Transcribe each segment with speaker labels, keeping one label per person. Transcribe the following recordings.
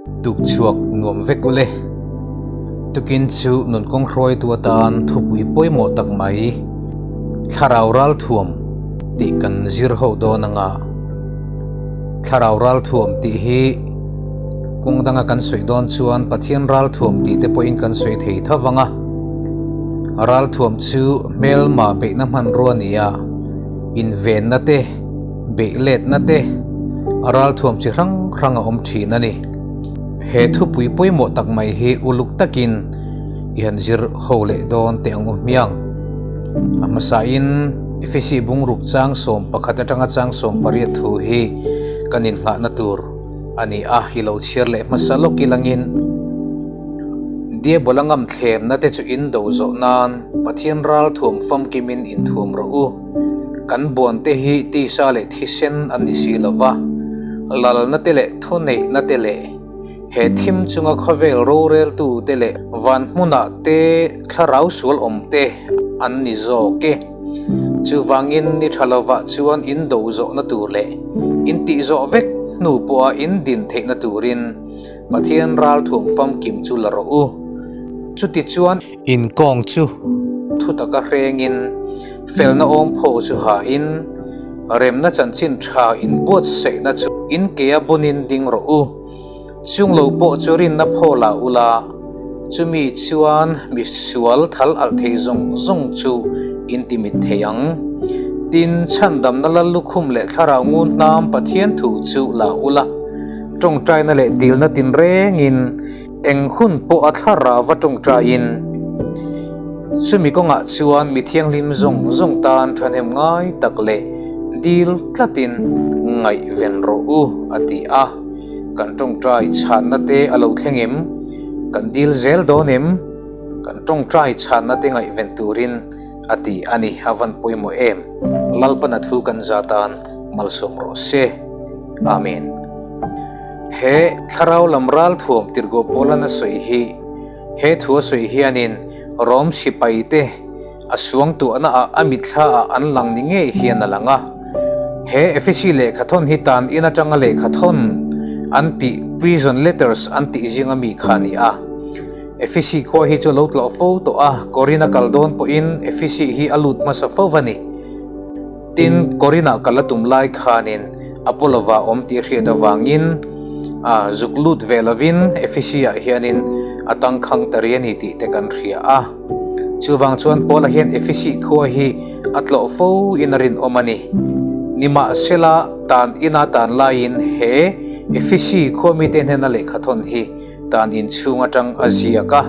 Speaker 1: Tukchhuak nuam vek ule. Tukin chu nunkawng hruaitu atan thupui pawimawh tak mai, Thlarau Ralthuam tih kan zir ho dawn anga. Thlarau Ralthuam tih hi kawng danga kan sawi dawn chuan Pathian Ralthuam tih te pawhin kan sawi thei tho vang a. Ralthuam chu hmelma beihna hmanrua nia invenna te, Beih letna te a ralthuam chi hrang hrang a awm thin a ni. He thupui pawimawh tak mai hi uluk takin i han zir ho leh dawn teh ang u hmiang. A hmasain Efesi bungruk chang 11 atanga chang 18 thu hi kan innghahna tur a ni a, i lo chhiar leh hmasa lawk ilangin Diabola ngam thlemna te chu in do zawh nan Pathian ralthuam famkimin inthuam rawh u. Kan buante hi tisa leh thisen an ni si lo va, lalna te leh thuneihna te leh he thim chunga khawvel roreltu te leh van hmunah te thlarau sual awm te an ni zawk e. Chuvangin ni tha lovah chuan in do zawhna tur leh in tih zawh vek hnu pawha in din theihna turin Pathian ralthuam famkim chu la rawh u. Chutichuan. Inkawng chu thu taka hrengin felna awmphaw chu hain remna chanchin tha inbuatsaihna chu inkea bunin ding rawh u. Chung lo pawh chu rinna phaw la ula, chumi chuan mi sual thal alh thei zawng zawng chu in ti mit thei ang. Tin, chhandamna lal lukhum leh thlarau ngun hnam Pathian thu chu la ula, tawngtaina leh dilna tinrengin Eng hun pawh a thlarau va tawngtaiin chumi kawngah chuan mi thianghlim zawng zawng tan thahnem ngai tak leh dil tlatin ngaihven rawh u a ti a. Kan tawngtai chhanna te a lo thleng em? Kan dil zel dawn em? Kan tawngtai chhanna te ngaihven turin a ti a ni. A van pawimawh em? Lalpana thu kan za tan malsawm rawh se. Amen. He thlarau lam ralthuam tirhkoh Paula'n a sawi hi, he thu a sawi hianin Rom sipaite a suangtuahna ah a mitthla ah an lang ni ngei hian a lang a. He Efesi lehkhathawn hi tan in atanga lehkhathawn an tih prison letters an tih zinga mi kha a ni a. Efesi khua hi chu a lo tlawh fo tawh a, Korin a kal dawn pawhin Efesi hi a lut hmasa fo va ni. Tin, Korinah kal a tum lai khanin Apollo-va awm tih a hriat avangin a zuk lut ve lovin Ephesi-ah hianin a tangkhang ta ri a ni tih te kan hria a. Chuvang chuan Paula hian Ephesi khua hi a tlawh fo in a rinawm a ni. Nimahsela, tan ina tan laiin he Ephesi khua mite hnena lehkhathawn hi tan inchhung atang a ziak a.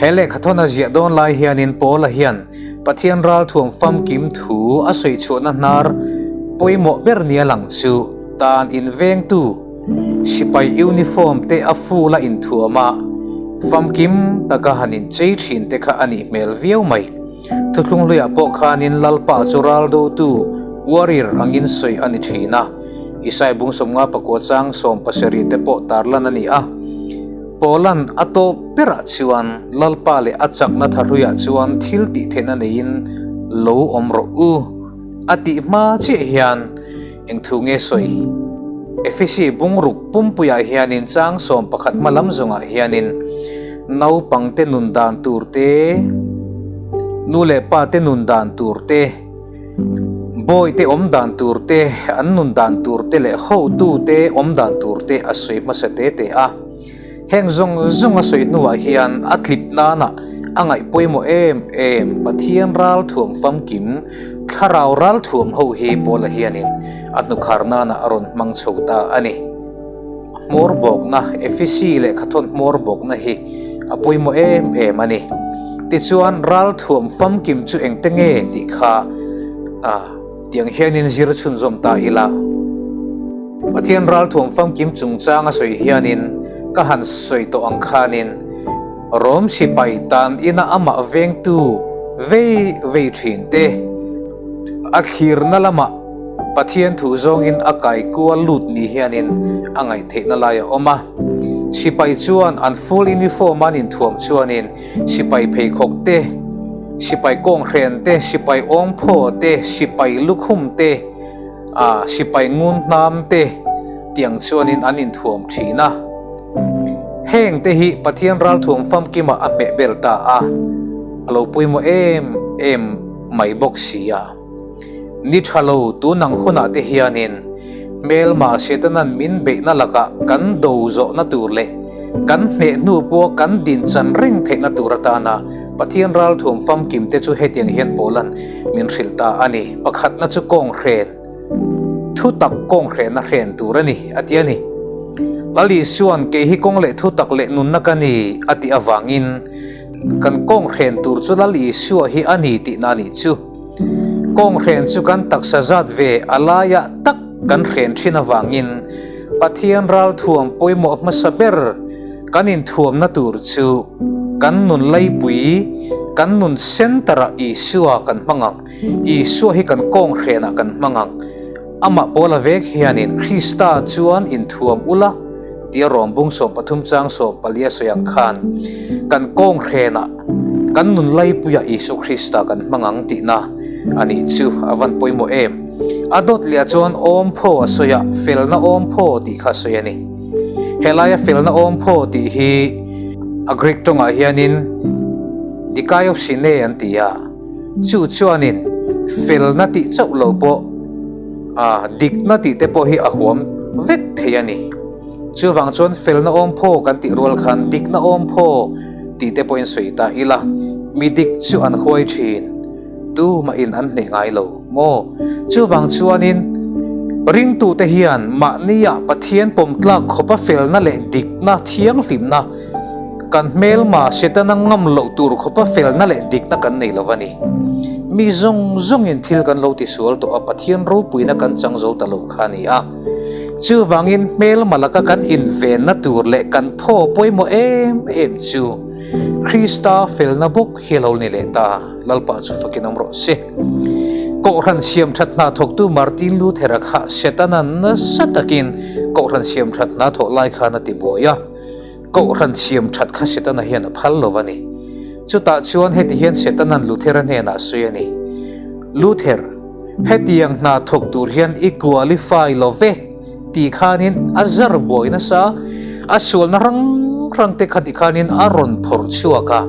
Speaker 1: He lehkhathawn a ziah dawn lai hianin Paula hian Pathian ralthuam famkim thu a sawi chhuahna hnar pawimawh ber nia lang chu tan invengtu sipai uniform te a full a inthuam a, famkim taka han inchei thin te kha a nih hmel viau mai. Thuthlung hluiah pawh khanin Lalpa chu raldotu, warrior, angin sawi a ni thin a, Isai bung 59 chang 70 te pawh tarlan a ni a. Paula'n a tawp berah chuan Lalpa leh a chakna tharhuiah chuan thil tih theihna neiin lo awm rawh u a tih hma chiah hian eng thu nge sawi? Efesi bungruk pumpuiah hianin chang 11 hma lam zawngah hianin naupangte nun dan tur te, nu leh pa te nun dan tur te, Bawihte awm dan tur te, an nun dan tur te leh hotute awm dan tur te a sawi hmasa te te a. Heng zawng zawng a sawi hnuah hian a tlip nana a ngaih pawimawh em em Pathian ralthuam famkim, thlarau ralthuam ho hi Paula hianin a hnukhar nana a rawn hmang chho ta a ni. Hmawr bawkna, Efesi lehkhathawn hmawr bawkna hi a pawimawh em em a ni. Tichuan, ralthuam famkim chu engte nge tih kha tiang hianin zir chhunzawm ta ila. Pathian ralthuam famkim chungchang a sawi hianin ka han sawi tawh ang khanin Rom sipai tan ina amah vengtu vei vei thin te a thlirna lamah Pathian thu zawngin a kai kual lut ni hianin a ngaihtheihna lai a awm a. Sipai chuan an full uniform an inthuam chuanin sipai pheikhawk te, sipai kawnghren te, sipai awngphaw te, sipai lukhum te, ah sipai ngun hnam te tiang chuanin an inthuam thin a. Hengte hi Pathian ralthuam famkimah a hmeh bel ta a, a lo pawimawh em em mai bawk si a. Ni tha lo tun ang hunah te hianin hmelma Setana'n min beihna lakah kan do zawhna tur leh kan hneh hnu pawha kan dinchan reng theihna tur atana Pathian ralthuam famkim te chu hetiang hian Paula'n min hrilh ta a ni. Pakhatna chu kawnghren, thutak kawnghrena hren tur a ni, a ti a ni. Lal Isua'n kei hi kawng leh thutak leh nunna ka ni a tih avangin kan kawnghren tur chu Lal Isua hi a ni tihna a nih chu. Kawnghren chu kan taksa zat ve a laiah tak kan hren thin avangin Pathian ralthuam pawimawh hmasa ber kan inthuamna tur chu kan nun laipui, kan nun center-ah Isua kan hmang ang. Isua hi kan kawnghrenah kan hmang ang. Amah Paula vek hianin Krista chuan inthuam ula tia Rom bung 13 chang 14 a sawi ang khan kan kawnghrenah kan nun laipuiah Isua Krista kan hmang ang tihna a nih chu a van pawimawh em. A dawt leh chuan awmphaw a sawi a, felna awmphaw tih kha a sawi a ni. Helaia felna awmphaw tih hi a Greek tawngah hianin dikaiosine an ti a, chu chuanin felna tih chauh lo pawh a dikna tih te pawh hi a huam vek thei a ni. Chuvang chuan felna awmphaw kan tih rual khan dikna awmphaw tih te pawhin sawi ta ila, mi dik chu an huai thin. Tumahin an hneh ngai lo maw? Chuvang chuanin ringtute hian mahnia Pathian pawm tlak khawpa felna leh dikna thianghlimna kan hmelma Setana ngam loh tur khawpa felna leh dikna kan nei lo va ni. Mi zawng zawngin thil kan lo tisual tawh a, Pathian ropuina kan chang zo ta lo kha a ni a. Chuvangin hmelma laka kan invenna tur leh kan phaw pawimawh em em chu Krista felna bawk hi a lo ni leh ta. Lalpa chu fakin awm rawh se. Kohhran siam that hna thawktu Martin Luther-a kha Setana nasa takin Kohhran siam that hna thawh lai khan a ti buai a. Kohhran siam that kha Setana hian a phal lo a ni. Chutah chuan heti hian Setana'n Luther-a hnenah a sawi a ni, Luther, hetiang hna thawk tur hian i qualify lo ve. Ti khanin a zar buai nasa, a sualna hrang hrang te kha ti khanin a rawn phawrh chhuak a.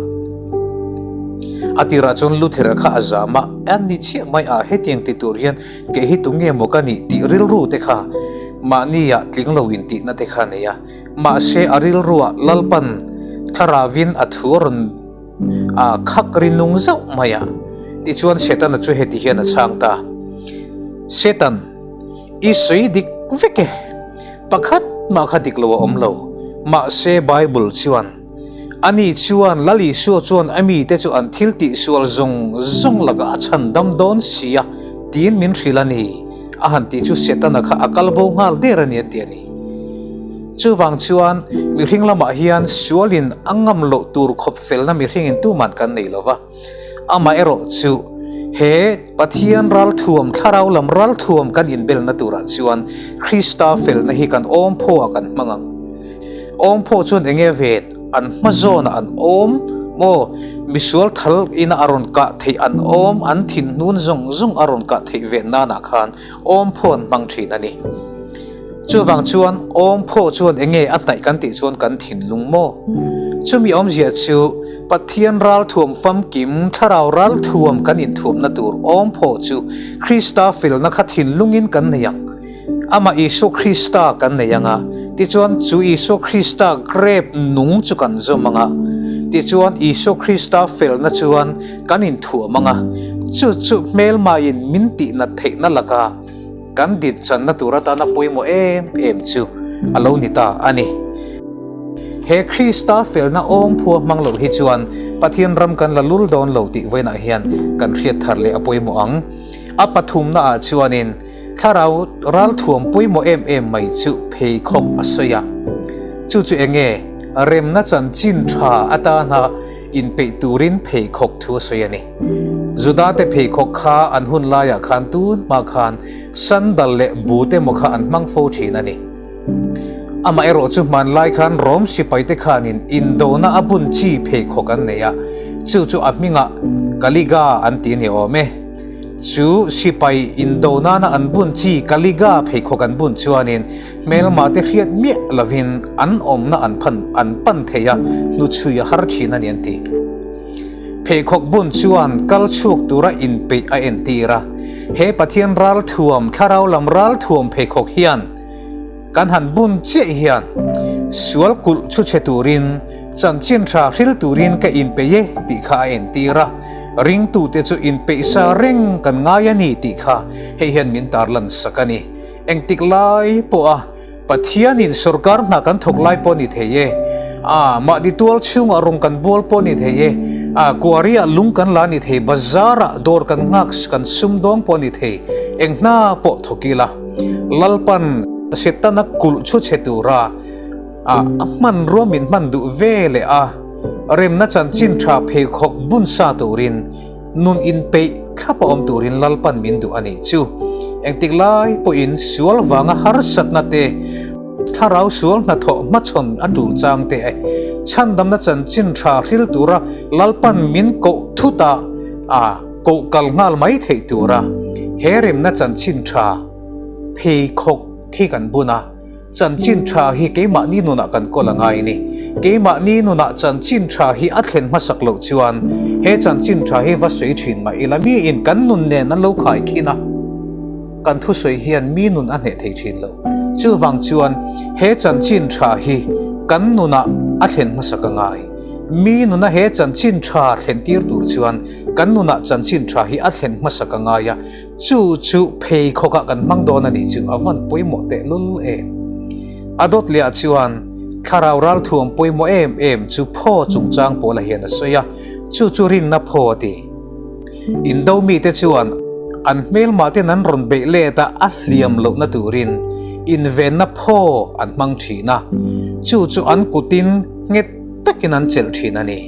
Speaker 1: A tirah chuan Luther-a kha a zam a, a ni chiah mai a, hetiang ti tur hian kei hi tunge maw ka nih tih rilru te kha mahnia tling lo intihna te kha a nei a. Mahse a rilruah Lalpan Thlaravin a thu a rawn A khak ri nung zauh mai a, tichuan Setana chu heti hian a chhang ta, Setan, i sawi dik vek e, pakhat mah kha dik lo a awm lo, mahse Bible chuan, Ani chuan Lal Isua chuan a mite chu an thil tihsual zawng zawng lakah a chhan dam dawn si a, tiin min hrilh a ni, a han tih chu Setana kha a kal bo nghal der a ni a ti a ni. Chuvang chuan mihring lamah hian sualin a ngam loh tur khawp felna mihringin tuman kan nei lo va. Amaherawh chu he Pathian ralthuam, thlarau lam ralthuam kan inbelna turah chuan Krista felna hi kan awmphaw ah kan hmang ang. Awmphaw chuan eng nge ven? An hma zawnah an awm maw? Misual thal ina a rawn kah theih an awm, an thinhnun zawng zawng a rawn kah theih ven nanah khan awmphaw an hmang thin a ni. Chuvang chuan awmphaw chuan eng nge a hnaih kan tih chuan kan thinlung maw? Chumi awmzia chu Pathian ralthuam famkim, thlarau ralthuam kan inthuamna tur awmphaw chu Krista felna kha thinlungin kan nei ang. Amah Isua Krista kan nei ang a, tichuan chu Isua Krista grep nung chu kan zawm ang a, tichuan Isua Krista felna chuan kan inthuam ang a, chu chu hmelmaiin min tihnat theihna laka kan dinchanna tur atana pawimawh em em chu a lo ni ta a ni. He Krista felna awmphua hmang loh hi chuan Pathian ram kan la lul dawn lo tih vawiinah hian kan hriat thar leh a pawimawh ang. A pathumna ah chuanin thlarau ralthuam pawimawh em em mai chu pheikhawk a sawi a. Chu chu eng nge? Remna chanchin tha atana inpeih turin pheikhawk thu a sawi a ni. Judate pheikhawk kha an hun laiah khan tun hma khan sandal leh but emaw kha an hmang fo thin a ni. Amaherawh chu hmanlai khan Rom sipaite khanin indona a bun chi pheikhawk an nei a, chu chu a hmingah Caliga an ti a ni awm e. Chu sipai indo nana an bun chi Kaliga pheikhawk an bun chuanin hmelma te hriat miah lovin an awmna an phan an pan thei a, hnuchhui a har thin a ni an ti. Pheikhawk bun chuan kal chhuak tura inpeih a entir a, he Pathian ralthuam, thlarau lam ralthuam pheikhawk hian kan han bun chiah hian sual kulh chu chhe turin chanchin tha hril turin ka inpeih e tih kha a entir a, ringtute chu inpeihsa reng kan ngai a ni tih kha hei hian min tarlan sak a ni. Engtik lai pawha Pathianin sorkar hna kan thawk lai pawh a ni thei e, a mahni tual chhungah rawng kan bual pawh a ni thei e, a quarry-ah lung kan la a ni thei, bazar-ah dawr kan nghak kan sumdawng pawh a ni thei, eng hna pawh thawk ila Lalpan Setana kulh chu chhe tura a hmanrua min hman duh ve leh a remna chanchin tha pheikhawk bun sa turin Nun inpeih thlap a awm turin Lalpan min duh a nih chu. Engtik lai pawhin sual vanga harsatna te, thlarau sual hnathawh hmachhawn a tul chang te, chhandamna chanchin tha hril tura Lalpan min koh thut a, a koh kal nghal mai theih tura he remna chanchin tha pheikhawk khi kan bun a. Chanchin tha hi keimahni nunah kan kawl a ngai ni. Keimahni nunah chanchin tha hi a thlen hmasak loh chuan he chanchin tha hi va sawi thin mah ila miin kan nun nen an lo khai khin a, kan thusawi hian mi nun a hneh thei thin lo. Chuvang chuan he chanchin tha hi kan nunah a thlen hmasak a ngai. Mi nuna he chanchin tha thlen tir tur chuan kan nunah chanchin tha hi a thlen hmasak a ngai a. Chu chu pheikhawkah kan hmang dawn a nih chu a vawn pawimawh tehlul em. A dawt leh ah chuan thlarau ralthuam pawimawh em em chu phaw chungchang pawla hian a sawi a, chu chu rinna phaw a ti. Indo mite chuan an hmelmah ten an rawn beih let a a hliam lohna turin invenna phaw an hmang thin a, chu chu an kutin nghet takin an chelh thin a ni.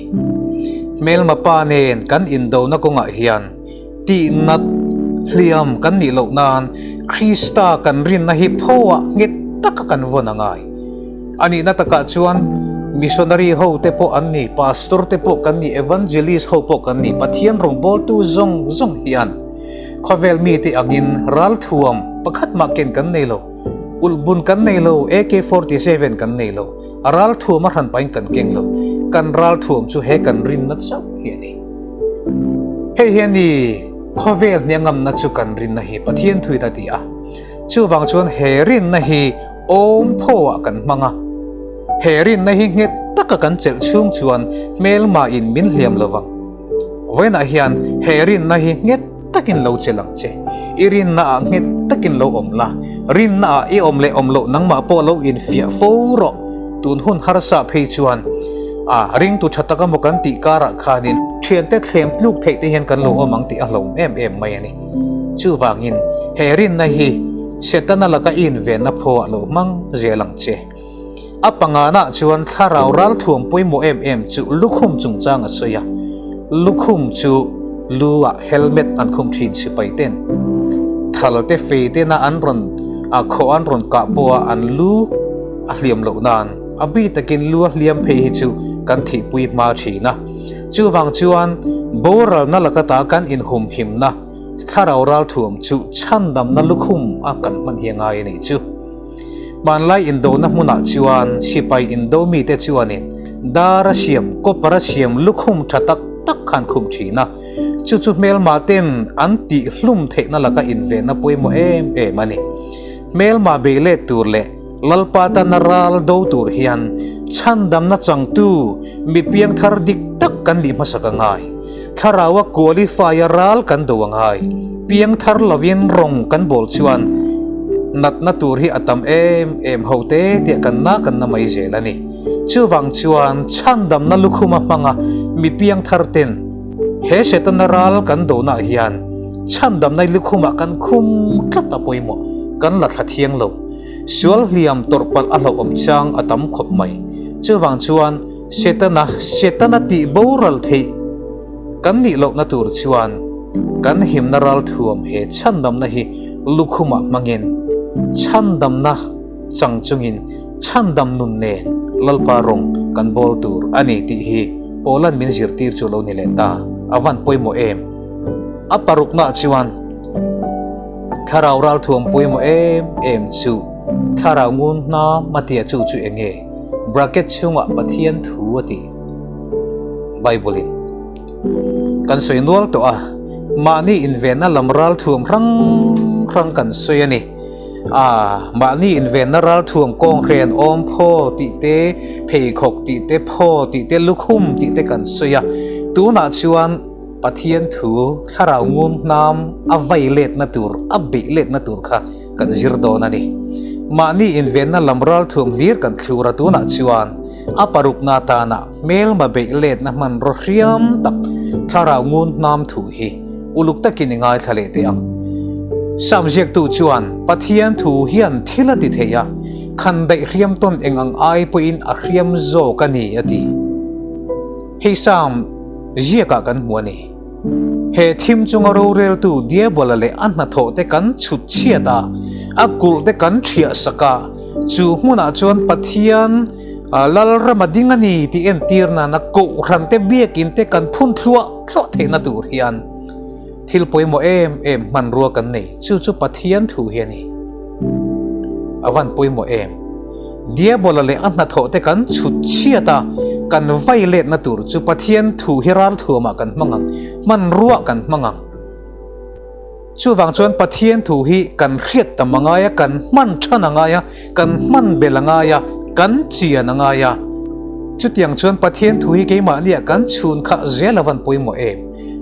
Speaker 1: Hmelma pa nen kan indona kawngah hian Tihnat hliam kan nih loh nan Krista kan rinna hi phawah nghet taka kan vawn a ngai. A nihna takah chuan missionary ho te pawh an ni, pastor te pawh kan ni, evangelist ho pawh kan ni, Pathian rawngbawltu zawng zawng hian khawvel mite angin ralthuam pakhat mah ken kan nei lo, ulhbun kan nei lo, AK 47 kan nei lo, ralthuam a hran pahin kan keng lo, kan ralthuam chu he kan rinna chauh hi a ni. Hei hi a ni, khawvel hniangamna chu kan rinna hi Pathian thuin a ti a. Chuvang chuan he rinna hi awm phawah kan hmang a. He rinna hi nghet taka kan chelh chhung chuan hmelmain min hliam lo vang. Vawiinah hian he rinna hi nghet takin lo chelh ang che. I rinnaah nghet takin lo awm la, rinnaah i awm leh awm loh nangmah pawh lo infiah fo rawh. Tun hun harsa phei chuan a ringtu tha tak emaw kan tih karah khanin thiante thlem tluk theih te hian kan lo awm ang tih a hlawm em em mai a ni. Chuvangin he rinna hi Setana laka i invenna phawah lo hmang zel ang che. A panganah chuan thlarau ralthuam pawimawh em em chu lukhum chungchang a sawi a, lukhum chu lu ah helmet an khum thin sipai ten thal te fei tena an rawn a khawh an rawn kah pawha an lu a hliam loh nan a bi takin lu a hliam phei hi chu kan thihpui hma thin a, chuvang chuan boralna laka ta kan inhumhimna thlarau ralthuam chu chhandamna lukhum a kan hman hi a ngai a nih chu. Hmanlai indona hmunah chuan sipai indo mite chuanin dar a siam, copper a siam lukhum tha tak tak khan khum thin a, chu chu hmelma ten an tih hlum theihna laka invenna pawimawh em em a ni. Hmelma bei let tur leh Lalpa tana ral do tur hian chhandamna changtu mi piangthar dik tak kan nih hmasak a ngai. Thlaraua qualify a ral kan do a ngai. Piangthar lovin rawng kan bawl chuan natna tur hi a tam em em ho te tiah kan na kan na mai zel a ni. Chuvang chuan chhandamna lukhuma hmanga mi piangthar ten he Setana ral kan donaah hian chhandamna lukhumah kan khum tlat a pawimawh kan la thla thiang lo. Sual hliam tawrh palh a hlauhawm chang a tam khawp mai. Chuvang chuan Setana Setana tih boral theih kan nih lohna tur chuan kan himna ralthuam he chhandamna hi lukhumah hmangin chhandamna chang chungin chhandam nun nen Lalpa rawng kan bawl tur a ni tih hi Paulan min zirtir chu lo ni leh ta. A van pawimawh em? A paruknaah chuan thlarau ralthuam pawimawh em em chu thlarau ngun hnam a tia chu chu eng nge? Bracket chhungah Pathian thu a ti. Bible-in kan sawi nual tawh a, mahni invenna lam ralthuam hrang hrang kan sawi a ni. A, mahni invenna ralthuam kawnghren awm phaw tih te, pheikhawk tih te, phaw tih te, lukhum tih te kan sawi a. Tunah chuan Pathian thu thlarau ngun hnam a vai letna tur, a beih letna tur kha kan zir dawn a ni. Mahni invenna lam ralthuam hlir kan thlur a tunah chuan a parukna atana hmelma beih letna hmanraw hriam tak thlarau ngun hnam thu hi uluk takin i ngaithla leh teh ang. Sam ziaktu chuan Pathian thu hian thil a ti thei a, khandaih hriam tawn eng ang ai pawhin a hriam zawk a ni a ti. Hei Sam ziakah kan hmu a ni. He thim chunga roreltu Diabola leh a hnathawhte kan chhut chhiat a, a kulhte kan thiah sak a, chu hmunah chuan Pathian Lalram a ding a ni tih entir nana kohhrante biakinte kan phun thluah thluah theihna tur hian thil pawimawh em em hmanrua kan nei, chu chu Pathian thu hi a ni. A van pawimawh em? Diabola leh a hnathawhte kan chhut chhiat a, kan vai letna tur chu Pathian thu hi ralthuamah kan hmang ang, hmanruah kan hmang ang. Chuvang chuan Pathian thu hi kan hriat tam a ngai a, kan hman than a ngai a, kan hman bel a ngai a, kan chian a ngai a. Chutiang chuan Pathian thu hi keimahniah kan chhun khah zel a van pawimawh em?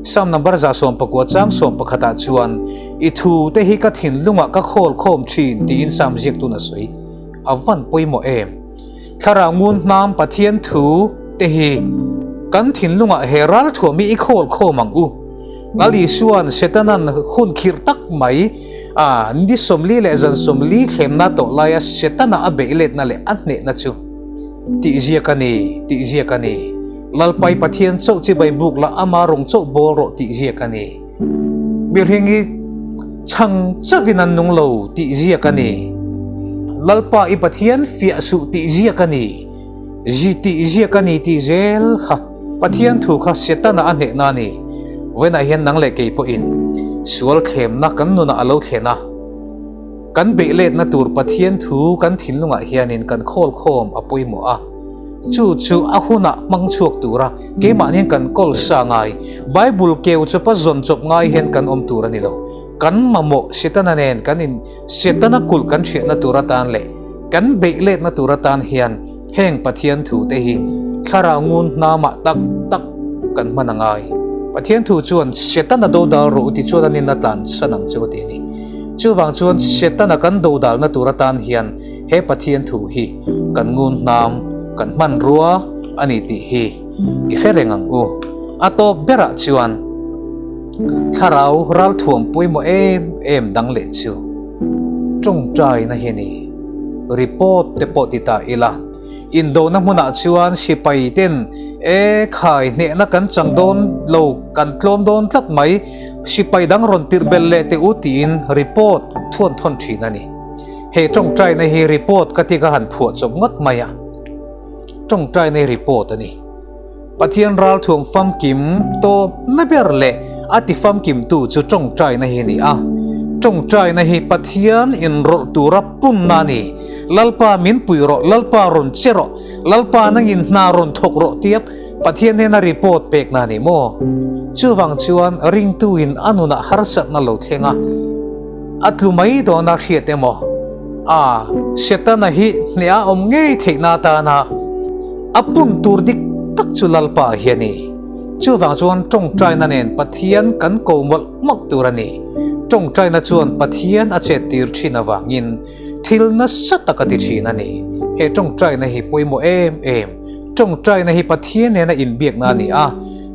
Speaker 1: Psalm number 119 chang 11 ah chuan, I thu te hi ka thinlungah ka khawl khawm thin tiin Psalm ziaktun a sawi. A van pawimawh em? Thlarau ngun hnam Pathian thu te hi kan thinlungah he ralthuam hi i khawl khawm ang u. Lal Isua'n Setanan hun khirh tak mai a ni 40 leh zan 40 thlemna tawh laia Setana a beih letna leh a hnehna chu tih ziak a ni, tih ziak a ni. Lalpai Pathian chauh chibai buk la ama rawng chauh bawl rawh tih ziak a ni. Mihring hi chhang chauhin an nung lo tih ziak a ni. Lalpa i Pathian fiah suh tih ziak a ni. Zi tih ziak a ni tih zel kha Pathian thu kha Setana a hnehna a ni. Vawiinah hian nang leh kei pawhin sual thlemna kan nunah a lo thlen a. Kan beih letna tur Pathian thu kan thinlungah hianin kan khawl khawm a pawimawh a. Chu chu a hunah hmang chhuak tura keimahniin kan kawl sa ngai. Bible keu chawpa zawn chawp ngai hian kan awm tur a ni lo. Kan mamawh Setana nen kan in Setana kulh kan hriatna tur atan leh kan beih letna tur atan hian heng Pathian thu te hi thlarau ngun hnamah tak tak kan hman a ngai. Pathian thu chuan Setana dodal rawh u ti chuan an inna tlansan ang chu a ti a ni. Chuvang chuan Setana kan dodalna tur atan hian He Pathian thu hi kan ngun hnam, kan hmanrua a ni tih hi i hre reng ang u. A tawp berah chuan thlarau ralthuam pawimawh em em dang leh chu tawngtaina hi a ni. Report te pawh ti ta ila, indona hmunah chuan sipai ten e khai hnehna kan chang dawn lo, kan tlawm dawn tlat mai, sipai dang rawn tirh belh leh teh u tiin report thuan thawn thin a ni. He tawngtaina hi report ka ti ka han phuah chawp ngawt mai a, tawngtaina hi report a ni. Pathian ralthuam famkim tawpna ber leh a ti famkimtu chu tawngtaina hi a ni a. Tawngtaina hi Pathian inrawlh tura punna a ni. Lalpa min pui rawh, Lalpa rawn che rawh, Lalpa nangin hna rawn thawk rawh tia Pathian hnena report pekna a ni maw? Chuvang chuan ringtuin a nunah harsatna lo thleng a. A tlu mai dawn a hriat emaw? A, Setana hi hneh a awm ngei theihna atana a pun tur dik tak chu Lalpa hi a ni. Chuvang chuan tawngtaina nen Pathian kan ko mawlh mawlh tur a ni. Tawngtaina chuan Pathian a chet tir thin avangin thil nasa tak a ti thin a ni. He tawngtaina hi pawimawh em em. Tawngtaina hi Pathian nena inbiakna a ni a,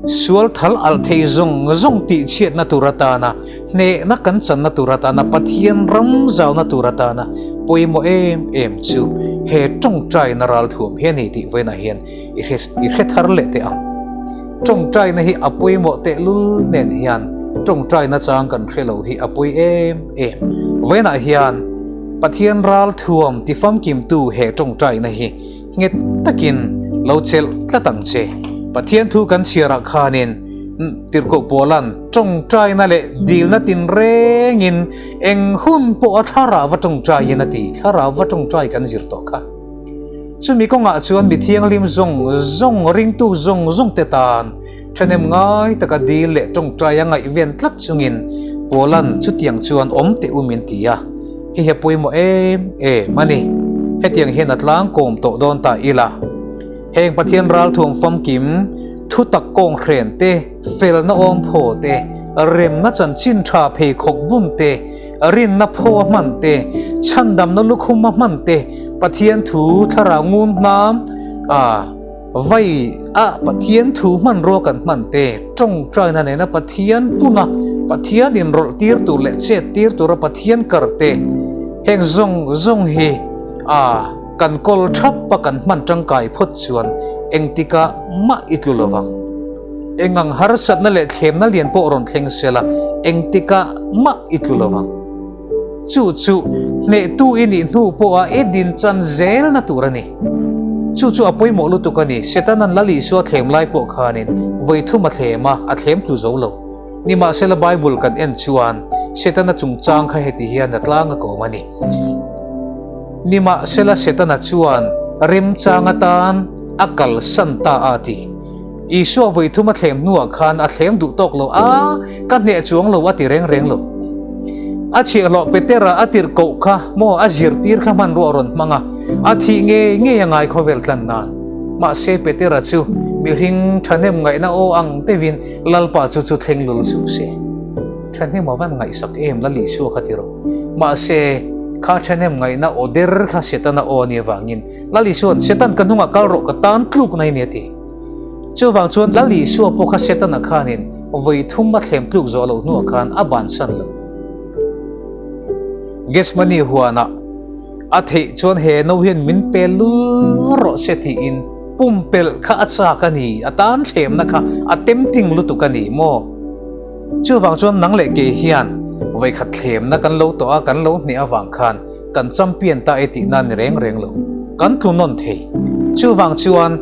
Speaker 1: sual thal alh thei zawng zawng tihchhiatna tur atana Hnehna kan channa tur atana Pathian ram zauna tur atana pawimawh em em chu he tawngtaina ralthuam hi a ni tih vawiinah hian i hre i hre thar leh teh ang. Tawngtaina hi a pawimawh tehlul nen hian tawngtaina chang kan hre lo hi a pawi em em. Vawiinah hian Pathian ralthuam tifamkimtu he tawngtaina hi nghet takin lo chelh tlat ang che. Pathian thu kan chhiarah khanin. Tirhkoh Paula'n tawngtaina leh dilna tinrengin eng hun pawh a thlarau va tawngtaiin a ti. Thlarau va tawngtai kan zir tawh kha. Chumi kawngah chuan mi thianghlim zawng zawng, ringtu zawng zawng te tan thahnem ngai taka dil leh tawngtai a ngaihven tlat chungin Paula'n chutiang chuan awm teh u min ti a. Hei hi a pawimawh em em a ni. Hetiang hian a tlangkawm tawh dawn ta ila. Heng Pathian ralthuam famkim, thutak kawnghren te, felna awmphaw te, remna chanchin tha pheikhawk bum te, rinna phaw a hman te, chhandamna lukhum a hman te, Pathian thu thlarau ngun hnam a vai a Pathian thu hmanrua kan hman te, tawngtaina nena Pathian puna Pathian inrawlh tir tur leh chet tir tura Pathian kar te, heng zawng zawng hi a. Kan kawl thap a kan hman tangkai phawt chuan engtikah mah i tlu lovang. Engang harsatna leh thlemna lian pawh rawn thleng sela engtikah mah i tlu lovang. Chu chu hnehtu i nih hnu pawha i din chan zelna tur a ni. Chu chu a pawimawh lutuk a ni. Setana'n Lal Isua thlem lai pawh khanin vawi thum a thlem a, a thlem tlu zo lo. Nimahsela Bible kan en chuan Setana chungchang kha heti hian a tlang a kawm a ni. Nimahsela Setana chuan remchang atan a kalsan ta a ti. Isua vawi thum a thlem hnuah khan a thlem duh tawk lo a, ka hneh chuang lo a ti reng reng lo. A chhiahhlawh Petera a tirhkoh kha maw a zirtir kha hmanrua a rawn hmang a, a thih ngei ngei a ngai khawvel tlan nan. Mahse Petera chu mihring thahnem ngaihna aw ang deuhin Lalpa chu chu thleng lul suh se. Thahnem a van ngaihsak em Lal Isua kha ti rawh. Mahse, kha thahnem ngaihna aw der kha Setana aw a nih avangin Lal Isua'n Setan ka hnungah kal rawh ka tan tlukna i ni a ti. Chuvang chuan Lal Isua pawh kha Setana khanin vawi thum a thlem tluk zawh loh hnuah khan a bansan lo. Gethsemane huanah a theih chuan he no hian min pe lul rawh se tiin pumpelh kha a chak a ni, a tan thlemna kha a tempting lutuk a ni maw? Chuvang chuan nang leh kei hian vawikhat thlemna kan lo tawh a, kan lo hneh avang khan kan champion ta e tihna ni reng reng lo. Kan tlu nawn thei. Chuvang chuan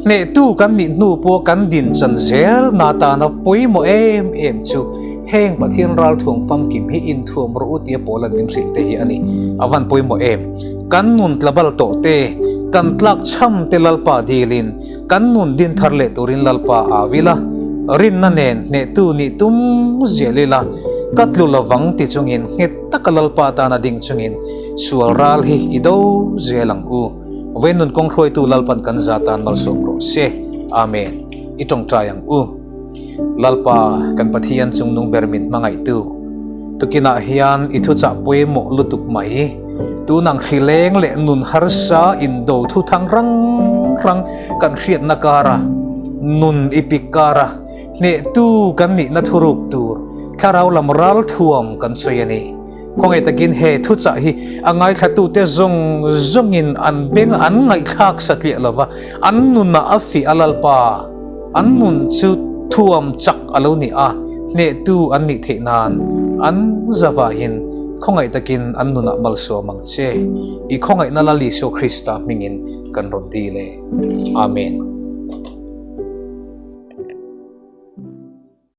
Speaker 1: hnehtu kan nih hnu pawh kan din chan zel na tana pawimawh em em chu heng Pathian ralthuam famkim hi inthuam rawh u tia Paula'n min hrilh te hi a ni. A van pawimawh em. Kan nun tlabal tawh te, kan tlak chham te Lalpa dilin Kan nun din thar leh turin Lalpa a vil a, rinna nen hnehtu nih tum zial ila, ka tlu lovang ti chungin nghet taka Lalpa tana ding chungin sual ral hi i do zel ang u. Vawiin nun kawng hruaitu Lalpan kan za tan malsawm rawh se. Amen. I tawngtai ang u. Lalpa, kan Pathian chungnung ber min hmangaihtu, tukinah hian i thuchah pawimawh lutuk mai. Tunang hrileng leh nun harsa indo thuthang rang rang kan hriatna kara nun i pik kara hnehtu kan nihna thuruk tur thlarau lam ralthuam kan sawi a ni. Khawngaih takin he thuchah hi a ngaithlatute zawng zawngin an beng an ngaihthlak satliah lova, an nunah a fih a Lalpa. An nun chu thuam chak a lo ni a, hnehtu an nih theih nan an zavaiin khawngaih takin an nunah malsawm ang che. I khawngaihna Lal Isua Krista hmingin kan rawn dil e. Amen.